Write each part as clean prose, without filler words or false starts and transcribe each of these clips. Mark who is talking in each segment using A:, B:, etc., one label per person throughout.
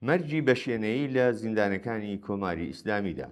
A: مەرگی بەشێنەیی لە زیندانەکانی کۆماری ئیسلامیدا.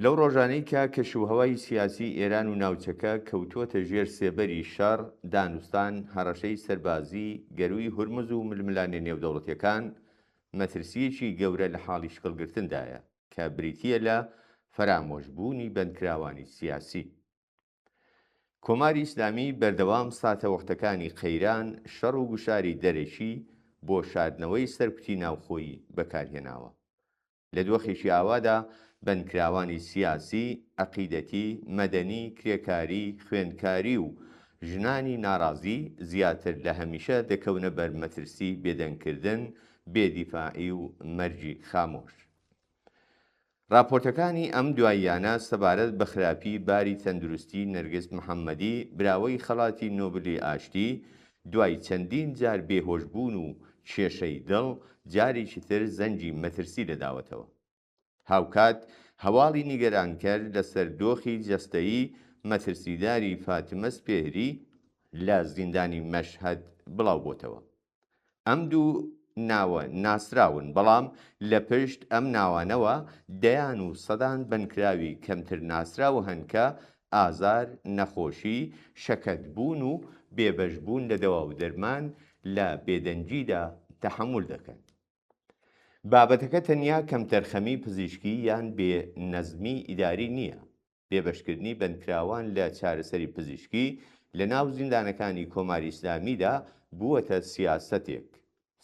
A: لەو ڕۆژانەی کە کەشوهەوای سیاسی ئێران و ناوچەکە کەوتووەتە ژێر سێبەری شەڕ، دانوستان، هەڕەشەی سەربازی، گەرووی هورمز و ململانێ نێودەوڵەتییەکان، مەترسییەکی گەورە لە حاڵی شکڵگرتندایە کە بریتییە لە فەرامۆشبوونی بەندکراوانی سیاسی. کۆماری ئیسلامی بەردەوام ساتەوەختەکانی قەیران، شەڕ و گوشاری دەرەکی بۆ شاردنەوەی سەرکوتی ناوخۆیی بەکارهێناوە. لە دۆخێکی ئاوادا بەندکراوانی سیاسی، عەقیدەتی، مەدەنی، کرێکاری، خوێندکاری و ژنانی ناڕازی زیاتر لە هەمیشە دەکەونە بەر مەترسی بێدەنگکردن، بێدیفاعی و مەرگی خامۆش. ڕاپۆرتەکانی ئەم دواییانە سەبارەت بە خراپی باری تەندروستی نەرگس محەممەدی براوەی خەڵاتی نۆبلی ئاشتی دوای چەندین جار بێهۆشبوون و کێشەی دڵ جارێکی تر زەنگی مەترسی لێداوەتەوە. هاوکات هەواڵی نیگەرانکەر لەسەر دۆخی جەستەیی مەترسیداری فاتمە سپێهری لە زیندانی مەشهەد بڵاوبۆتەوە. ئەم دوو ناوە ناسراون، بەڵام لە پشت ئەم ناوانەوە دەیان و سەدان بەندکراوی کەمتر ناسراو هەن کە ئازار، نەخۆشی، شەکەتبوون و بێبەشبوون لە دەوا و دەرمان لە بێدەنگیدا تەحەمول دەکەن. بابەتەکە تەنیا کەمتەرخەمی پزیشکی یان بێ نەزمی ئیداری نییە. بێبەشکردنی بەندکراوان لە چارەسەری پزیشکی لە ناو زیندانەکانی کۆماری ئیسلامیدا بووەتە سیاسەتێک،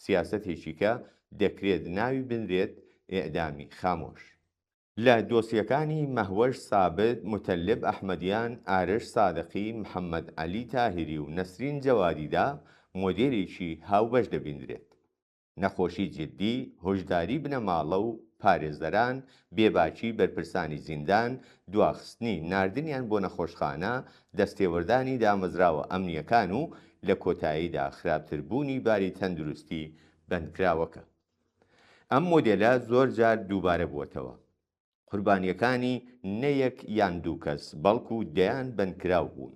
A: سیاسەتێکی کە دەکرێت ناوی بنرێت ئێعدامی خامۆش. لە دۆسیەکانی مەهوەش سابت، موتەلب ئەحمەدیان، ئارش سادقی، محەمەد عەلی تاهیری و نەسرین جەوادیدا مۆدێلێکی هاوبەش دەبیندرێت. نەخۆشی جدی، هۆشداری بنەماڵە و پارێزەران، بێباکی بەرپرسانی زیندان، دواخستنی ناردنیان بۆ نەخۆشخانە، دەستێوەردانی دامەزراوە ئەمنییەکان و لە کۆتاییدا خراپتربوونی باری تەندروستی بەندکراوەکە. ئەم مۆدێلە زۆر جار دووبارە بووەتەوە. قوربانییەکانی نە یەک یان دوو کەس، بەڵکو دەیان بەندکراو بوون.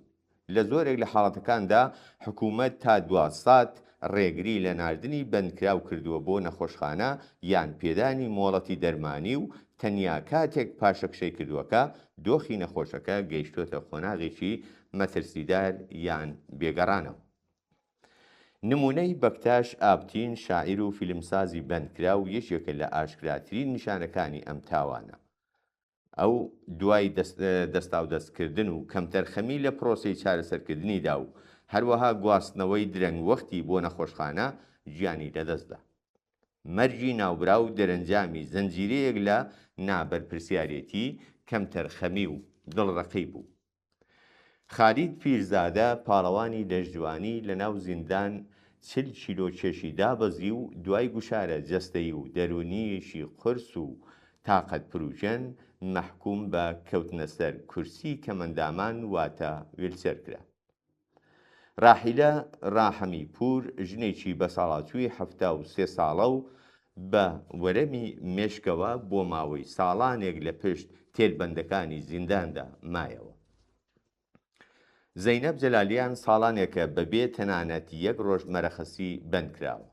A: لە زۆرێک لە حاڵەتەکاندا حکوومەت تا دوا سات ڕێگری لە ناردنی بەندکراو کردووە بۆ نەخۆشخانە یان پێدانی مۆڵەتی دەرمانی و تەنیا کاتێک پاشەکشەی کردووە کە دۆخی نەخۆشەکە گەیشتۆتە قۆناغێکی مەترسیدار یان بێگەڕانەوە. نموونەی بەکتاش ئابتین شاعیر و فیلمسازی بەندکراو یەکێکە لە ئاشکراترین نیشانەکانی ئەم تاوانە. ئەو دوای دەستاودەستکردن و کەمتەرخەمی لە پرۆسەی چارەسەرکردنیدا و هەروەها گواستنەوەی درەنگوەختی بۆ نەخۆشخانە گیانی لەدەستدا. مەرگی ناوبراو دەرەنجامی زنجیرەیەک لە نابەرپرسیارێتی، کەمتەرخەمی و دڵڕەقی بوو. خالید پیرزادە پاڵەوانی لەشجوانی لەناو زیندان 40 کیلۆ کێشی دابەزی و دوای گوشارە جەستەیی و دەروونییەکی قورس و تاقەت پروژێن مەحکوم بە کەوتنە سەر کورسی کەمئەندامان واتە ویلچێر کرا. ڕاحیلە ڕاحەمی پوور ژنێکی بەساڵاچووی 73 ساڵە و بە وەرەمی مێشکەوە بۆ ماوەی ساڵانێک لە پشت تێلبەندەکانی زینداندا مایەوە. زەینەب جەلالیان ساڵانێکە بەبێ تەنانەت یەک ڕۆژ مەرەخەسی بەندکراوە.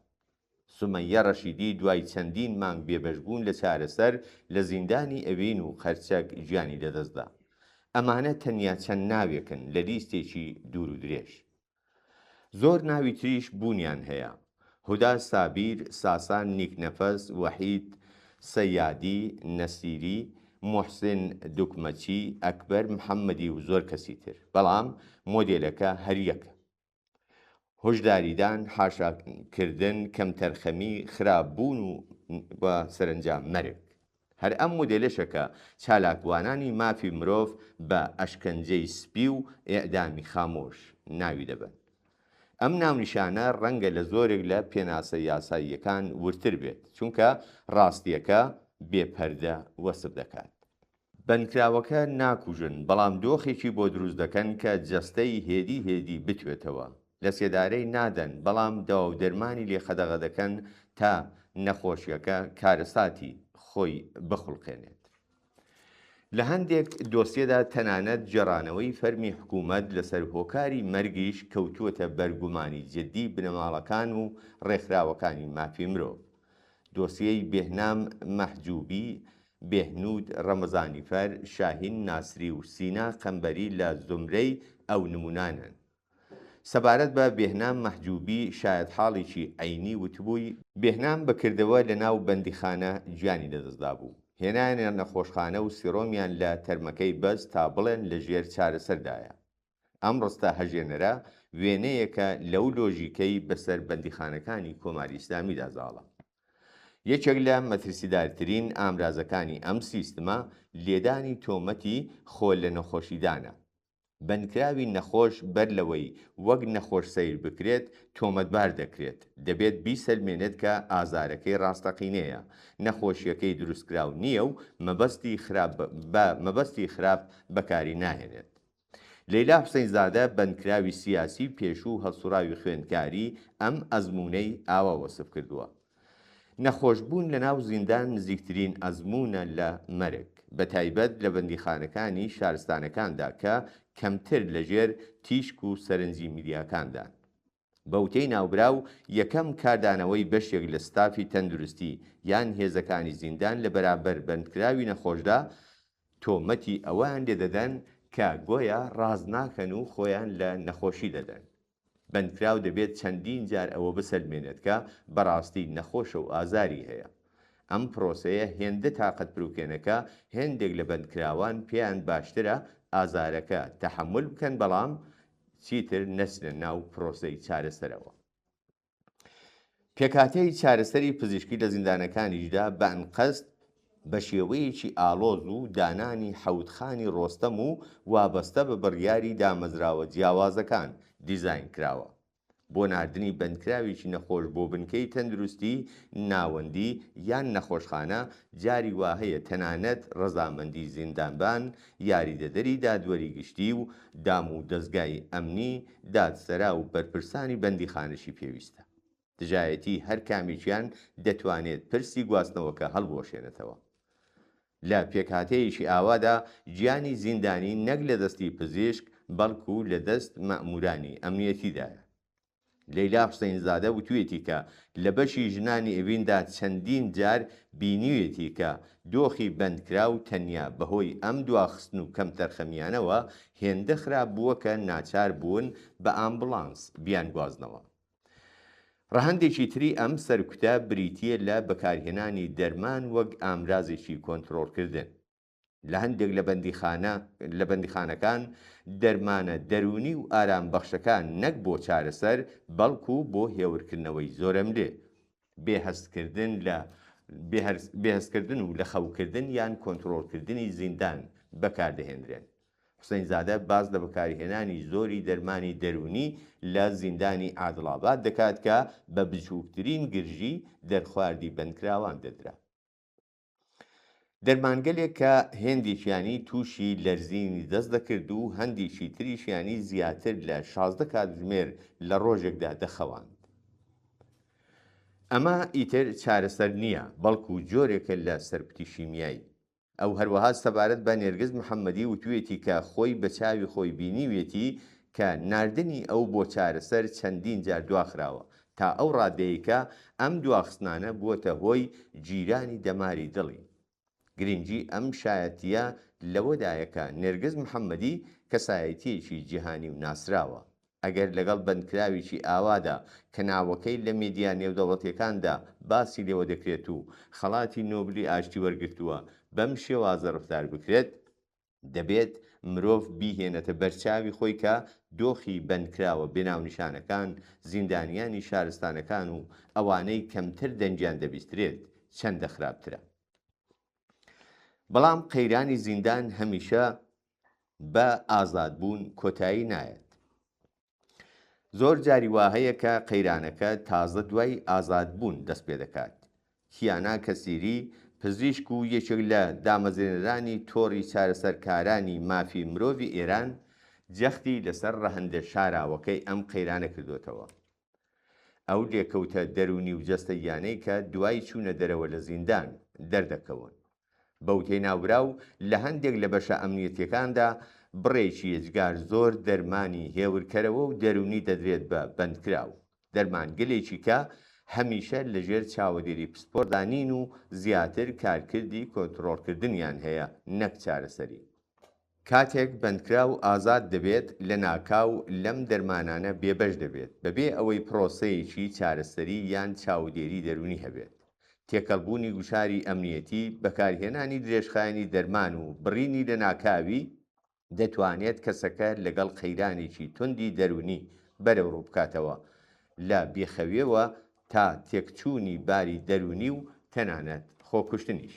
A: سومەیە ڕەشیدی دوای چەندین مانگ بێبەشبوون لە چارەسەر لە زیندانی ئەوین و قەرچەک گیانی لەدەستدا. ئەمانە تەنیا چەند ناوێکن لە لیستێکی دوور و درێژ. زۆر ناوی تریش بوونیان هەیە، هودا سابیر، ساسان نیکنەفەس، وەحید سەیادی، نەسیری، موحسن دوکمەچی، ئەکبەر محەممەدی و زۆر کەسی تر. بەڵام مۆدێلەکە هەر یەکە. هۆشداریدان، حاشاکردن، کەمتەرخەمی، خراپبوون و و سەرەنجام مەرگ. هەر ئەم مۆدێلەشە کە چالاکوانانی مافی مرۆڤ بە ئەشکەنجەی سپی و ئیعدامی خامۆش ناوی دەبەن. ئەم ناونیشانە ڕەنگە لە زۆرێک لە پێناسە یاساییەکان وردتر بێت، چونکە ڕاستییەکە بێ پەردە وەسف دەکات. بەندکراوەکە ناکوژن، بەڵام دۆخێکی بۆ دروست دەکەن کە جەستەی هێدی هێدی بتوێتەوە. لە سێدارەی نادەن، بەڵام دەوا و دەرمانی لێ قەدەغە دەکەن تا نەخۆشیەکە کارەساتی خۆی بخوڵقێنێت. لە هەندێک دۆسیەدا تەنانەت گێڕانەوەی فەرمی حکوومەت لەسەر هۆکاری مەرگیش کەوتووەتە بەر گومانی جددی بنەماڵەکان و ڕێکخراوەکانی مافی مرۆڤ. دۆسیەی بێهنام مەحجوبی، بێهنوود ڕەمەزانیفەر، شاهین ناسری و سینا قەنبەری لە زومرەی ئەو نموونانەن. سەبارەت بە بێهنام مەحجوبی شایەتحاڵێکی عەینی وتبووی، بێهنام بە کردەوە لە ناو بەندیخانە گیانی لەدەست دابوو، هێنایانە نەخۆشخانە و سیڕۆمیان لە تەرمەکەی بەست تا بڵێن لە ژێر چارەسەردایە. ئەم ڕستە هەژێنەرە وێنەیەکە لەو لۆژیکەی بەسەر بەندیخانەکانی کۆماری ئیسلامیدا زاڵە. یەکێک لە مەترسیدارترین ئامرازەکانی ئەم سیستمە لێدانی تۆمەتی خۆ لە نەخۆشیدانە. بەندکراوی نەخۆش بەر لەوەی وەک نەخۆش سەیر بکرێت، تۆمەتبار دەکرێت، دەبێت بیسەلمێنێت کە ئازارەکەی ڕاستەقینەیە، نەخۆشییەکەی دروستکراو نییە و مەبەستی خراپ بە مەبەستی خراپ بەکاری ناهێنێت. لەیلا حوسەینزادە، بەندکراوی سیاسی پێشوو و هەڵسوڕاوی خوێندکاری، ئەم ئەزموونەی ئاوا وەسف کردووە، نەخۆشبوون لەناو زیندان نزیکترین ئەزموونە لە مەرگ، بەتایبەت لە بەندیخانەکانی شارستانەکاندا کە کەمتر لەژێر تیشک و سەرنجی میدیاکاندان. بە وتەی ناوبراو، یەکەم کاردانەوەی بەشێک لە ستافی تەندروستی یان هێزەکانی زیندان لە بەرامبەر بەندکراوی نەخۆشدا، تۆمەتی ئەوەیان لێدەدەن کە گۆیا ڕاست ناکەن و خۆیان لە نەخۆشی دەدەن. بەندکراو دەبێت چەندین جار ئەوە بسەلمێنێت کە بەڕاستی نەخۆشە و ئازاری هەیە. ئەم پرۆسەیە هێندە تاقەتپروکێنە کە هێندێک لە بەندکراوان پێیان باشترە ئازارەکە تەحەمول بکەن بەڵام چیتر نەچنە ناو پرۆسەی چارەسەرەوە. پێکهاتەی چارەسەری پزیشکی لە زیندانەکانیشدا بە ئەنقەست بە شێوەیەکی ئاڵۆز و دانانی حەوتخانی ڕۆستەم و وابەستە بە بڕیاری دامەزراوە جیاوازەکان دیزاین کراوە. بۆ ناردنی بەندکراوێکی نەخۆش بۆ بنکەی تەندروستی ناوەندی یان نەخۆشخانە، جاری وا هەیە تەنانەت ڕەزامەندی زیندانبان، یاریدەدەری دادوەری گشتی و دام و دەزگای ئەمنی، دادسەرا و بەرپرسانی بەندیخانەشی پێویستە. دژایەتی هەر کامێکیان دەتوانێت پرسی گواستنەوەکە هەڵبوەشێنێتەوە. لە پێکهاتەیەکی ئاوادا گیانی زیندانی نەک لە دەستی پزیشک بەڵکو لە دەست مەئموورانی ئەمنیەتیدایە. لەیلا حوسەینزادە وتویەتی کە لە بەشی ژنانی ئێڤیندا چەندین جار بینیویەتی کە دۆخی بەندکراو تەنیا بەهۆی ئەم دواخستن و کەمتەرخەمییانەوە هێندە خراپ بووە کە ناچار بوون بە ئامبوڵانس بیانگوازنەوە. ڕەهەندێکی تری ئەم سەرکوتە بریتییە لە بەکارهێنانی دەرمان وەک ئامرازێکی کۆنترۆڵکردن. لە هەندێک لە بەندیخانە لە بەندیخانەکان دەرمانە دەروونی و ئارامبەخشەکان نەک بۆ چارەسەر بەڵکو بۆ هێورکردنەوەی زۆرەملێ، بێ هەستکردن لە بێ هەستکردن و لە خەوکردن یان کۆنترۆڵکردنی زیندان بەکاردەهێنرێن. حوسەینزادە باس لە بەکارهێنانی زۆری دەرمانی دەروونی لە زیندانی عادڵاباد دەکات کە بە بچووکترین گرژی دەرخواردی بەندکراوان دەدرا. دەرمانگەلێک کە هێندێکیانی تووشی لەرزینی دەست دەکرد و هەندێکی تریشیانی زیاتر لە 16 کاتژمێر لە ڕۆژێکدا دەخەواند. ئەمە ئیتر چارەسەر نییە، بەڵکو جۆرێکە لە سەرکوتی شیمیایی. ئەو هەروەها سەبارەت بە نێرگز محەممەدی وتوویەتی کە خۆی بە چاوی خۆی بینیویەتی کە ناردنی ئەو بۆ چارەسەر چەندین جار دواخراوە تا ئەو ڕادەیەی کە ئەم دواخستنانە بووەتە هۆی گیرانی دەماری دڵی. گرنگی ئەم شایەتییە لەوەدایە کە نێرگز محەممەدی کەسایەتییەکی جیهانی و ناسراوە. ئەگەر لەگەڵ بەندکراوێکی ئاوادا کە ناوەکەی لە مێدیا نێودەوڵەتییەکاندا باسی لێوە دەکرێت و خەڵاتی نۆبلی ئاشتی وەرگرتووە بەم شێوازە ڕەفتار بکرێت، دەبێت مرۆڤ بیهێنێتە بەرچاوی خۆی کە دۆخی بەندکراوە بێناونیشانەکان، زیندانیانی شارستانەکان و ئەوانەی کەمتر دەنگیان دەبیسترێت چەندە خراپترە. بەڵام قەیرانی زیندان هەمیشە بە ئازادبوون کۆتایی نایەت. زۆر جاری وا هەیە کە قەیرانەکە تازە دوای ئازادبوون دەست پێدەکات. کیانا کەسیری، پزیشک و یەکێک لە دامەزرێنەرانی تۆڕی چارەسەرکارانی مافی مرۆڤی ئێران، جەختی لەسەر ڕەهەندە شاراوەکەی ئەم قەیرانە کردۆتەوە. ئەو لێکەوتە دەروونی و جەستەییانەی کە دوای چوونە دەرەوە لە زیندان دەردەکەون. بە وتەی ناوبراو، لە هەندێک لە بەشە ئەمنیەتییەکاندا بڕێکی یەجگار زۆر دەرمانی هێورکەرەوە و دەروونی دەدرێت بە بەندکراو، دەرمانگەلێکی کە هەمیشە لەژێر چاوەدێری پسپۆردا نین و زیاتر کارکردی کۆنترۆڵکردنیان هەیە نەک چارەسەری. کاتێک بەندکراو ئازاد دەبێت لەناکاو لەم دەرمانانە بێبەش دەبێت بەبێ ئەوەی پرۆسەیەکی چارەسەری یان چاودێری دەروونی هەبێت. تێکەڵبوونی گوشاری ئەمنیەتی، بەکارهێنانی درێژخایەنی دەرمان و بڕینی لەناکاوی، دەتوانێت کەسەکە لەگەڵ قەیرانێکی توندی دەروونی بەرەوڕوو بکاتەوە، لە بێخەویەوە تا تێکچوونی باری دەروونی و تەنانەت خۆکوشتنیش.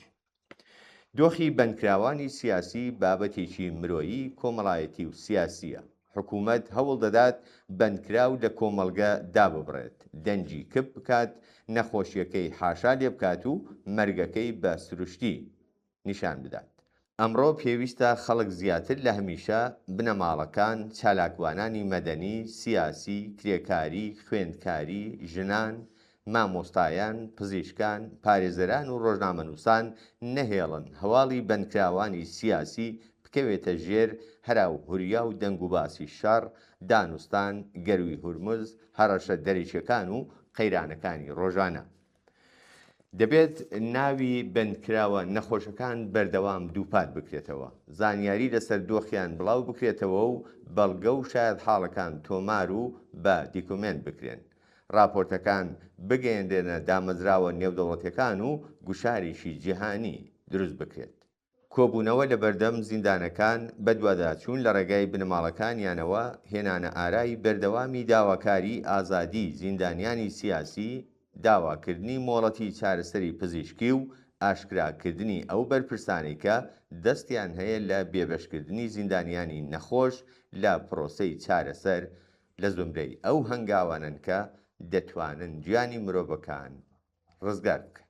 A: دۆخی بەندکراوانی سیاسی بابەتێکی مرۆیی، کۆمەڵایەتی و سیاسییە. حکوومەت هەوڵ دەدات بەندکراو لە کۆمەڵگە داببڕێت، دەنگی کپ بکات، نەخۆشییەکەی حاشا لێ بکات و مەرگەکەی بە سروشتی نیشان بدات. ئەمڕۆ پێویستە خەڵک زیاتر لە هەمیشە، بنەماڵەکان، چالاکوانانی مەدەنی، سیاسی، کرێکاری، خوێندکاری، ژنان، مامۆستایان، پزیشکان، پارێزەران و ڕۆژنامەنووسان نەهێڵن هەواڵی بەندکراوانی سیاسی بکەوێتە ژێر هەراوهوریا و دەنگوباسی شەڕ، دانوستان، گەرووی هورمز، هەڕەشە دەرەکییەکان و قەیرانەکانی ڕۆژانە. دەبێت ناوی بەندکراوە نەخۆشەکان بەردەوام دووپات بکرێتەوە، زانیاری لەسەر دۆخیان بڵاو بکرێتەوە و بەڵگە و شایەتحاڵەکان تۆمار و بە دیکۆمێنت بکرێن. ڕاپۆرتەکان بگەیەنرێنە دامەزراوە نێودەوڵەتیەکان و گوشارێکی جیهانی دروست بکرێت. کۆبوونەوە لەبەردەم زیندانەکان، بەدواداچوون لە ڕێگای بنەماڵەکانیانەوە، هێنانەئارای بەردەوامی داواکاریی ئازادیی زیندانیانی سیاسی، داواکردنی مۆڵەتی چارەسەری پزیشکی و ئاشکراکردنی ئەو بەرپرسانەی کە دەستیان هەیە لە بێبەشکردنی زیندانیانی نەخۆش لە پرۆسەی چارەسەر، لە زومرەی ئەو هەنگاوانەن کە دەتوانن گیانی مرۆڤەکان ڕزگار بکەن.